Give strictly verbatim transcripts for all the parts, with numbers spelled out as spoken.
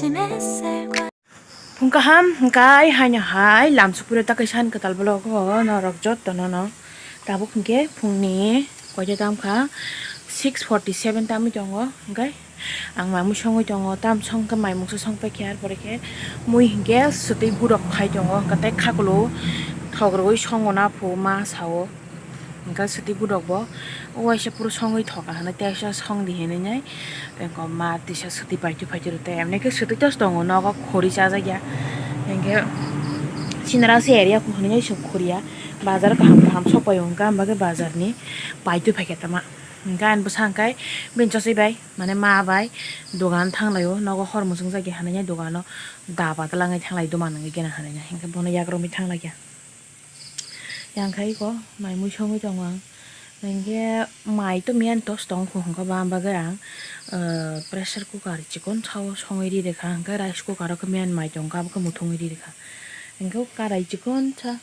Phung kaham, hwnkhe haino hai lamsukpuro ta kaisa ani kwtal vlog o norok jotono no. Tabuk hwnkhe phungni koita tamkha, six forty seven tamwi tongo, hwnkhe ang mai mui songwi tongo, tam songkhe mai mungsa songpaikha, arpore khe mui hwnkhe swtwi gudok khai tongo, hwnkhe tei khakulo thok rwui songo na phu ma sao. Hwnkhe swtwi gudok bo, o waisa phuru songwi thoka hwnwi, tei waisa songdi hinwi nai, tei wngkha ma tisa swtwi paitwi phaitwi rw tei, emni khe swtwi tos tongo, nogo khori chajakya, hinkhe sinara se area kho hinwi nai se khoriya, bazar kaham kaham sokpaio, hwnkhe ang bagwi bazarni paitwi phaikha tama, hwnkhe ani bwsa hwnkhe bini chosoi bai, mane ma bai dogan thanglaio, nogo hor muchungjakya hinwi nai dogano da badal wngwi thanglai, doman wngwi gena hinwi nai, hinkhe bono yakrwngwi thanglaikha. Yang khai ko mai mui songwi tongo ang. Hinkhe mai to miyan tos tong kho hwnkhe ba, ang bagwi ang, ah, pressure cooker chikon sao songwi ri rikha, hinkhe rice cooker o khe miyan mai tongkha, abo khe muthungwi ri rikha. Hinkhe karai chikon sa,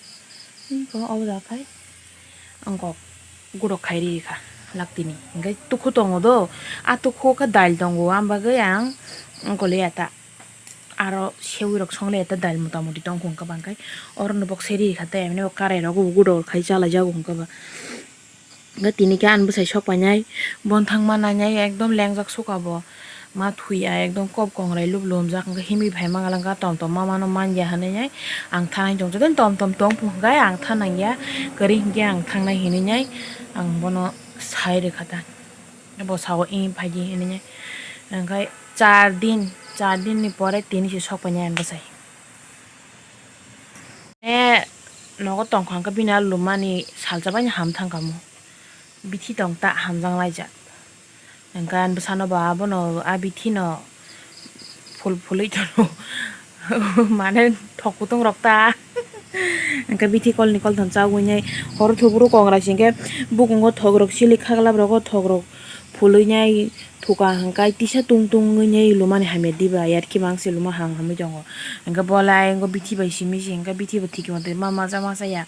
hinkhe obo da khai ang kok gudok khai ri rikha laktini. Hinkhe tukhu tongo do, a tukhu khe dal tongo, ang bagwi ang ongkole ya ta. Aro sewi rok songle ta dal mota moti tong khung kabang kai. Oro no bok seri kha te, emne bo karai rok ugu dol khai chalai jago hung kaba. Ga tini khe ani bwsai sok painai, bonthang ma nainai ekdom lengjak suka bo. Ma thuya ekdom kop kongrai lup lumjak, hwnkhe himwi phai mangalang ka tom tom ma mano manya hinwi nai. Ang thanai tong jadon tom tom tong phung khe ang thanang ya, kwrwi hinkhe ang thangnai hinwi nai. Ang bono sai rwkha ta. Bo sao, "Ih, phaidi," hinwi. Hwnkhe char din, char din ni pore tini se sok painai ani bwsai. E, nogo tongkha hwnkhe bini a lumani salsa bai ham thangkha mo. Bithi tong ta hamjak laijak. Hwnkhe ani bwsano bo abono a bithi no phul phulwi tono. Mane thok kutung rok ta. Hwnkhe bithi kolni koltham chagwi nai horo thuburo kongra singkhe bukungo thok rok silik khaglap rogo thok rok phulwi nai thuka hwnkhe tisa tung tung wngwi nai lumani hamya diba yarkhe mangse luma hang hamwi tongo. Hwnkhe bolai wngkha bithi bai simi se hwnkhe bithi bo thik motoi ma macha macha ya.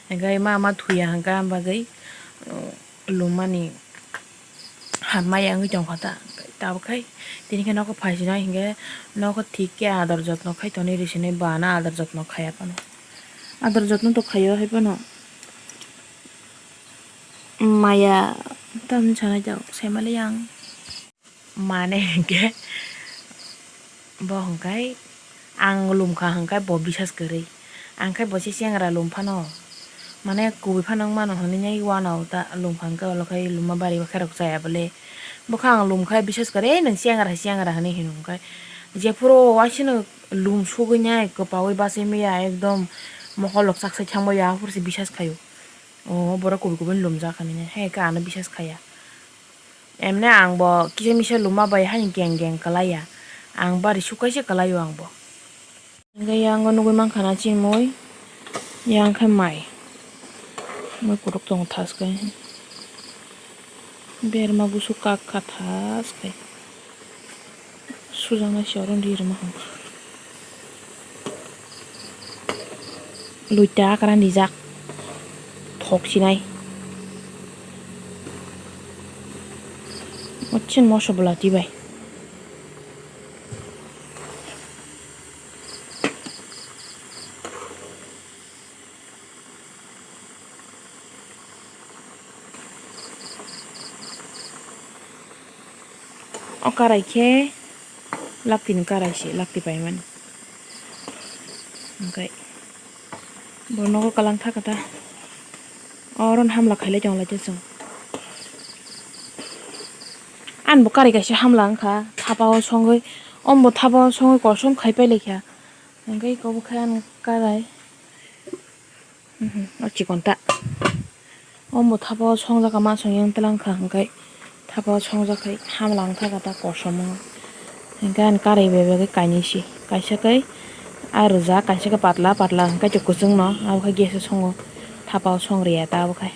Hwnkhe ma ma thuya hwnkhe am bagwi lumani. Hamya wngwi tongkha ta, tabuk khai tini khe nokho phaisinai hinkhe nokho thik khe ador jotno khai tonwi rw sini, bana ador jotno khaiya phano, ador jotno to khaio hai phano maya tamni sanai tongo saimali ang. Mane hinkhe bo hwnkhai ang lumkha hwnkhe bo bisas kwrwi. Ang khe bo se chengra lum phano, mane kubui phano wng mano hwnwi nai uanao ta lum kha hwnkhe, olo khai luma bari khe rok chaya bole. Bo khe ang lum khe bisas kwrwi, "Ei nwng chengra hai, chengra," hwnwi hino hwnkhe. Jephuru uaisino lum sugwi nai kwpaui bachai maya ekdom mokol rok chak sai thangbai ya, aphuru se bisas khaio. O borok kubui kubui lumjak hinwi nai, hai khe ano bisas khaiya. Emne ang bo kisa misa luma bai haino geng geng kwlaiya. Ang bari suk kaisa kwlaio ang bo. Hwnkhe yang o nugui mankha na chimui, yang khe mai. Mai kutuk tongo thaskhe. Berma busu kak kha thaskhe. Sujaknai se oro ri rwma hwn. Luita akran rijak. Thok sinai. Ochin moso bwlati bai. O karai khe laktini karai se, lakti paimani. Hwnkhe bo nogo kalang thaka ta. Oro hamla khailai tong lai chwng. Ani bo karai kaisa hamla wngkha, thapa o songwi, omo bo thapa o songwi kosom khai pai lai kha. Hwnkhe iko bo khe ani karai. Mhm, o chikon ta. Omo thapa o songjak kha, ma song yang tlang kha, hwnkhe thapa o songjak khai hamla wng thaka ta kosom o. Hwnkhe ani karai bai bai khe kainwi se. Kaisa khe a rwjak, kaisa khe patla patla, hwnkhe kwchwng no, abo khe gas o songo. Thapa o song rwya ta abo khai.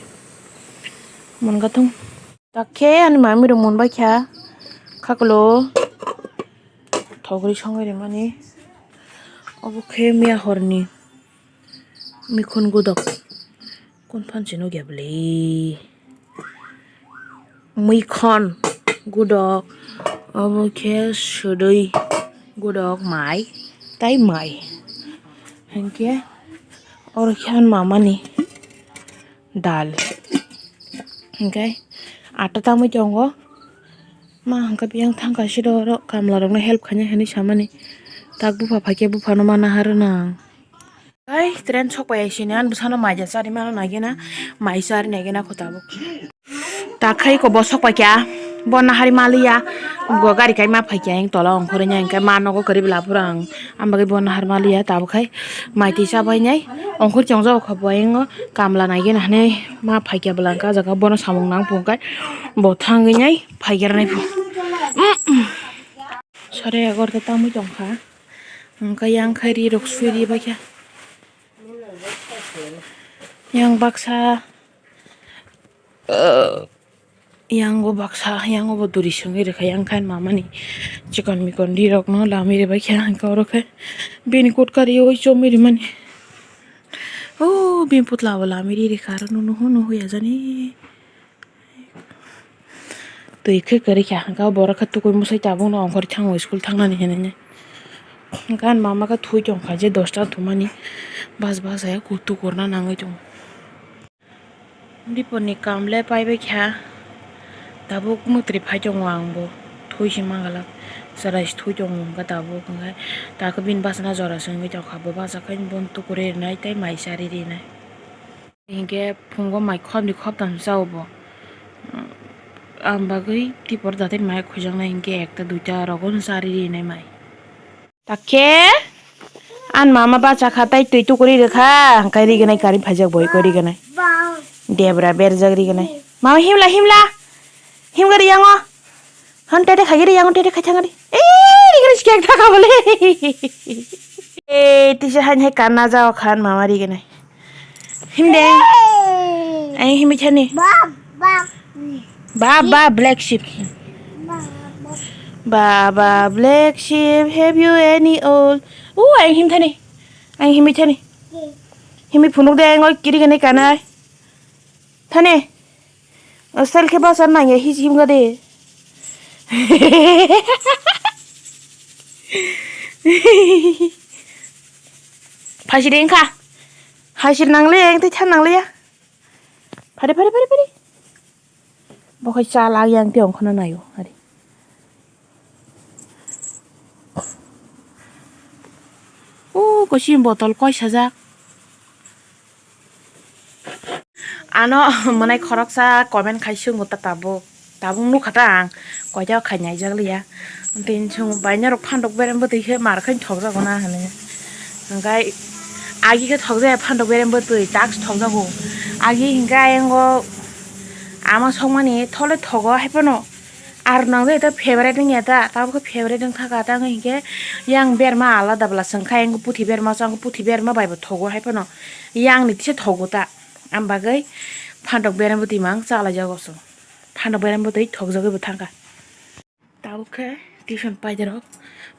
Mwnga thung. Ta khe ani mami rok mwnbai kha. Khakulo thogri songwi rwmani. Obo khe miya horni. Mikhon gudok. Kun phan se nukya bwle. Mikhon gudok. Obo khe sudui. Godok mai, tai mai. Hinkhe oro khe ang mamani dal. Hinkhe atta tangwi tongo. Ma hinkhe biyang thangkha siro oro kamlarokno help khainai hinwi samani. Tak bupha phaikhe buphano ma naharwna ang. Ai, train sokpai sini, ani bwsano mai ja chari mano nai gena, mai chari nai gena kho tabuk. Ta khai ko bo sokpai kya, bo nahari maliya, bo gari kai ma phai kya, eng tola ongkhorwi nya, engkai ma nogo kwrwi bwla phuru ang, am bagwi bo nahar maliya, tabuk khai mai twi chabai nai, ongkhor chongjak kha bo, eng kamla nai gena hinwi ma phai kya bwla, ang ka jaga bono samung nang phung kai, bo thangwi nai phai ger nai phung. Sare egarota tamwi tongkha. Hwnkhe yang khai ri rok sui ri baikha. Yang baksa, eh, yang o baksa, yang o bo duri songwi rwkha, yang khai mamani chikon mikon ri rokno lamwi rwbaikha, hwnkhe oro khe bini kutka ri o chomwi rwmani. O bini putla bo lamwi ri rwkha, aro nuhur nuhur ya jani. Twi khe kwrwi kha, hwnkhe borok khe tukui mwsai tabukno ongkhorwi thango school thangnani hinwi. Hwnkhe ani mama khe thwi tongkha je dosta thumani, bas bas hai kutu korna nangwi tongo. Dipor ni kam le paibai kha, tabuk mwtri phai tongo ang bo, thwi se mangalak, chwrai se thwi tongo hwnkhe tabuk, hwnkhe takhe bini bachana jora se wngwi tongkha, bo bachakhe bono tukuri rinai tei mai chari rinai. Hinkhe phungo mai khopni khoptam chao bo. Ang bagwi tipor datir mai khwijaknai hinkhe ekta duita rogo chari rinai mai. Takhe ani mama bachakha tei twi tukuri rwkha, hwnkhe rignai kari phaijak boiko rignai. Debra berjak rignai. Mama himla himla. Himgari yango. Han tete khagiri yang tete khaithangari. Eh, rigiri skek thaka bole. Eh, tisa han hai kanna jao khan mama rigini. Himde. Ai himi chani. Baba black sheep. Baba black sheep, have you any old? Oh, ai him thani. Ai himi chani. Himi phunuk de ai ngoi kiri gani kanai. Thani. Asal khe basa nangya hiji himga de. Phaisi de wngkha. Haisi nangle, ang tei than nangle ya. Phari, phari, phari, phari. Bo khai chala yang tei ongkhorna naio. Ari. O kosi botol koi sajak. Ano mwnai khoroksa comment khai swngo ta tabuk. Tabuk nukha ta ang koita khai naijak liya. Tini chwng baina rok phandok berem bwtwi khe mar khai thokjago na hinwi. Hwnkhe agi khe thokjaya phandok berem bwtwi task thokjago. Agi hinkhe ayang o ama songmani thole thogo hai phano. Ar nang de ta favorite wngya ta, tabuk khe favorite wng thaka ta, wngwi hinkhe yang berma alada bwla chwng kha, yang puthi berma chwng, puthi berma bai bo thogo hai phano, yang ni tisa thogo ta, am bagwi phandok berem bwtwi mang chalai jago chwng, phandok berem bwtwi thokjagwi bo thangkha. Tabuk khe tuition paide rok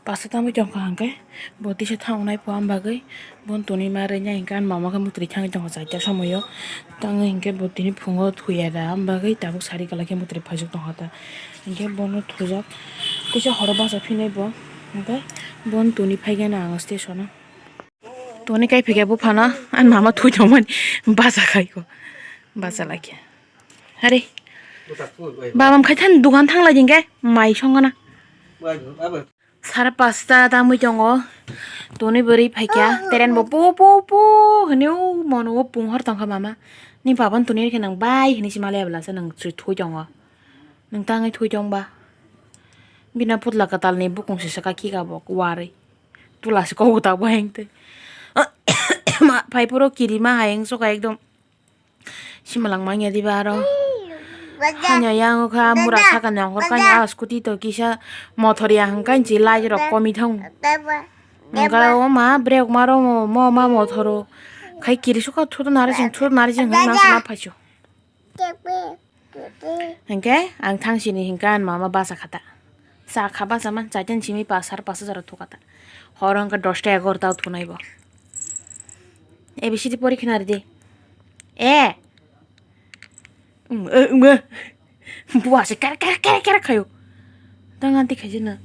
pasta tangwi tongkha, hwnkhe bo tisa thangnai pho, am bagwi. Bono tonwi ma rwinai hinkhe ani mama khe mwtwrwi thangwi tongkha chaita somoio. Tangwi hinkhe bo tini phungo thuya da, am bagwi tabuk sari kwlai khe mwtwrwi phaijuk tongkha ta. Hinkhe bono thujak kisa horo bacha phinai bo. Hinkhe bono tonwi phaikhe na ang station o. Tonwi kai phikhe buphano ani mama thwi tongmani bacha khaikho. Bacha laikhe. Hari. Baba mkhaithan dukan thanglai hinkhe mai songona. Sare pasta tangwi tongo. Tonwi bwrwi phaikha. Teren bo pu pu pu hwnwi o mono o pung hor tongkha mama. Ni baba ni tonwi rikhe nang bai hwnwi se maliya bwlasa nang se thui tongo. Nang tangwi thui tongba. Bina putla kwtal ni bukung se saka kika bo warwi. Tula se kogo ta bo heng tei. Ma phai phuru kirima hai wng soka ekdom. Simalak manya diba aro. Hanya yang kha mura saka nyang hor kanya scooty to kisa mothor ya hangkai chi lai rok komi thang. Hangkai o ma brek maro mo ma mothoro. Khai kiri suka thut nari sing thut nari sing hang nang ma phaisu. Hingke ang thang sini hingke ang mama basa khata. Sa kha basa man chaiten simi pa sar pasa jora thukata. Horo hingke dosta egarota o thunai bo. A B C D pori khna ridi. E. Bua se kere kere kere kere khayo. Tang anti khaji na.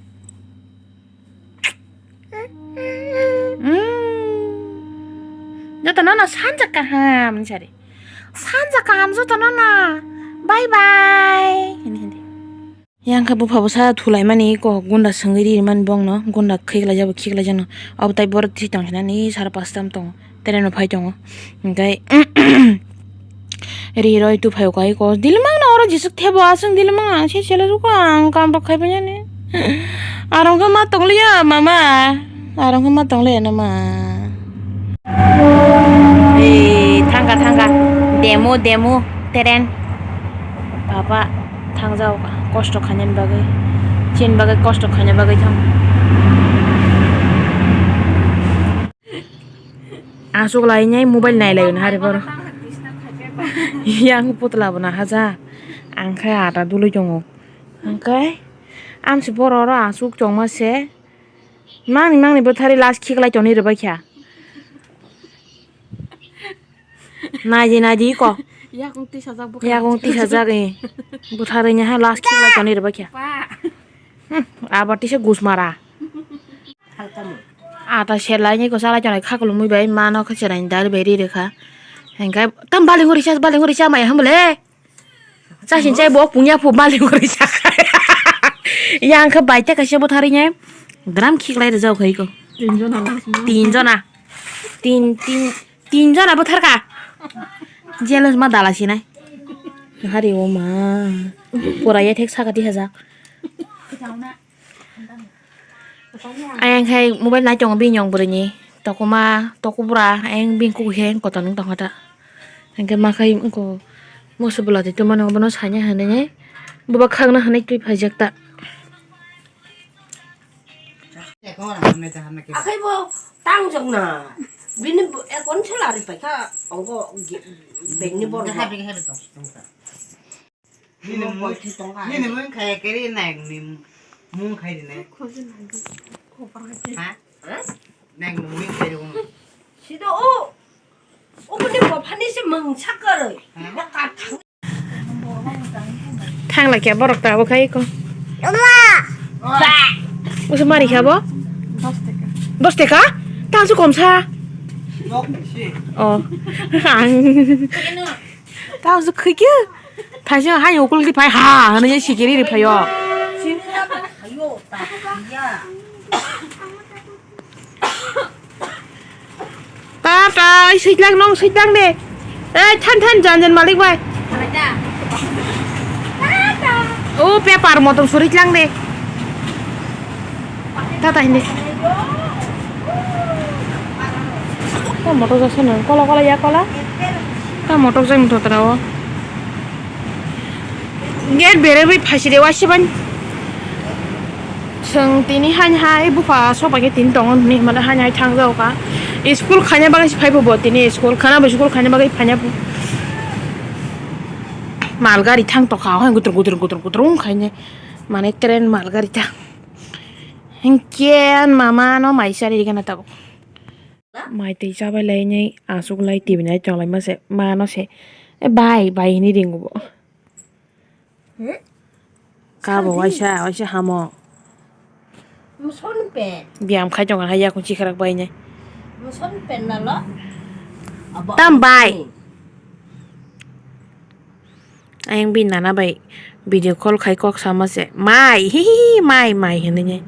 Jotono no sanja kaham hinwi sari. Sanja kaham jotono no. Bye bye. Hini hindi. Yang khe bupha bwsa thulaimani kok gunda swngwi ri mani bongno gunda khiklai jabo khiklai jano. Abo tai borok twi tong sinani sara pasta wng tongo. Train no phai tongo. Hingkai ri roi tu phai kai ko. Dilmang no oro jisuk thebo aswng dilmang ang se sele ruko ang kam rok khai banyani. Arong khe ma tong liya mama. Arong khe ma tong liya na ma. Ei thangka thangka. Demo demo teren. Papa thangjao kosto khainani bagwi. Chin bagwi kosto khaina bagwi thang. Aswk lai nai mobile nai lai hari boro. Yang putla bo na haja. Ang khe ada dului tongo. Ang khe amsi boro oro aswk chongma se. Mangni mangni bwthari last khiklai toni rwbai kha. Naidi naidi ko. Yakung tisajak bwkhak. Yakung tisajak, eh. Bwthari nya hai last khiklai toni rwbai kha. Pa. Hmm, abo tisa gusmara. Halkamu. Ata selai ni ko salai tonai khaklumui bai mano khe cherai dal bai ri rwkha. Hingkhe tam baling uri sa, baling uri sa maya hambole. Chasin chai bo pungya phu baling uri sa. Yang khe bai te kaisa bwthari ne. Gram khiklai rwjak khai ko. Tin jona last mo. Tin jona. Tin, tin, tin jona bwthar ka. Jealous ma dala sinai. Hari o ma. Pura ya thek sakati hajak. Ayang khai mobile nai tongo bini yong bwrwini tokoma tokobwra ayang bini kuku khe kotor wng tongkha ta. Hingke ma khai wngkha moso bwla twi tongmani bono sanya hinwi boba khakna hinwi twi phaijak ta. Akhai bo tangjak na bini account se lari paikha ongo bag ni borok. Nini mung, nini mung khai kiri nai ni mung khai di nai. Ha? Nai ni mung khai di. Sida o, o bini bopha ni se mung sakaroi. Ha? Thang lai khe borok ta bo khai ko. Usu mari kha bo? Dos teka. Dos teka? Ta su kom sa. Oh. Ang. Tao se khikhe thaisa hai ukul di phai ha hwnwi sikiri ri phaio. Ta ta swijlang nong swijlang de. Ei than than jan jan malik bai. O paper motom suri tlang de. Tata hindi. Ta motor jasa nang kola kola ya kola. Ta motor jai motor tara o. Gate bere bai phaisi de wasi ban. Seng tini han hai bufa soba ke tin tongo ni mane han hai thang jao ka. School khanya bagwi phai bo tini school khana bo school khanya bagwi phanya. Mal gari thang tokha hai gutur gutur gutur gutur wng khaine. Mane train mal gari ta. Hinkhe mama no mai sari gana tabuk. Mai twi chabai lainai aswk lai T V nai chonglai ma se ma no se. E bai bai hini ringo bo. Hmm? Kabo waisa waisa hamo. Muson pen. Biyam khai tongo hai yakung chikharak bai nai. Muson pen nalo. Tam bai. Ayang bini nana bai video call khai kok sama se, "Mai, hihi, mai, mai," hinui nai.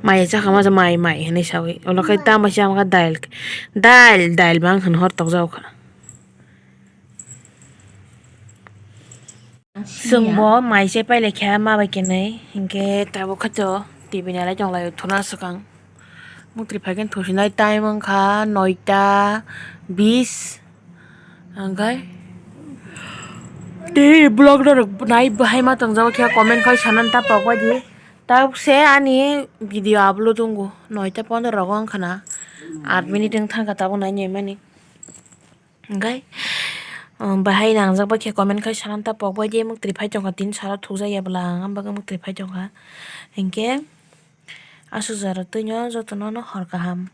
Mai chakha ma se, "Mai, mai," hinui saui. Ulo khai tamo se ama kha dail, dail, dail bang hin hor tok jao kha. Chwng bo mai se pailai kha ma bai kenui, hinkhe tabuk kha to T V nalai tonglai thuna swkang. Muktrwi phai khe thusinai time wngkha noita bis. Hingkhai tei vlog rok nai bahai ma tongjago khe comment khai sanani ta pok bai di. Tabuk se ani video upload wngo noita pondro rogo wngkha na, aat minute wng thangkha tabuk nai nai mani. Hingkhai bahai nangjak bai khe comment khai sanani ta pok bai di, muktrwi phai tongkha tini salo thukjak ya bwla ang, am bagwi muktrwi phai tongkha. Hinkhe aswk jora twino jotono no hor kaham.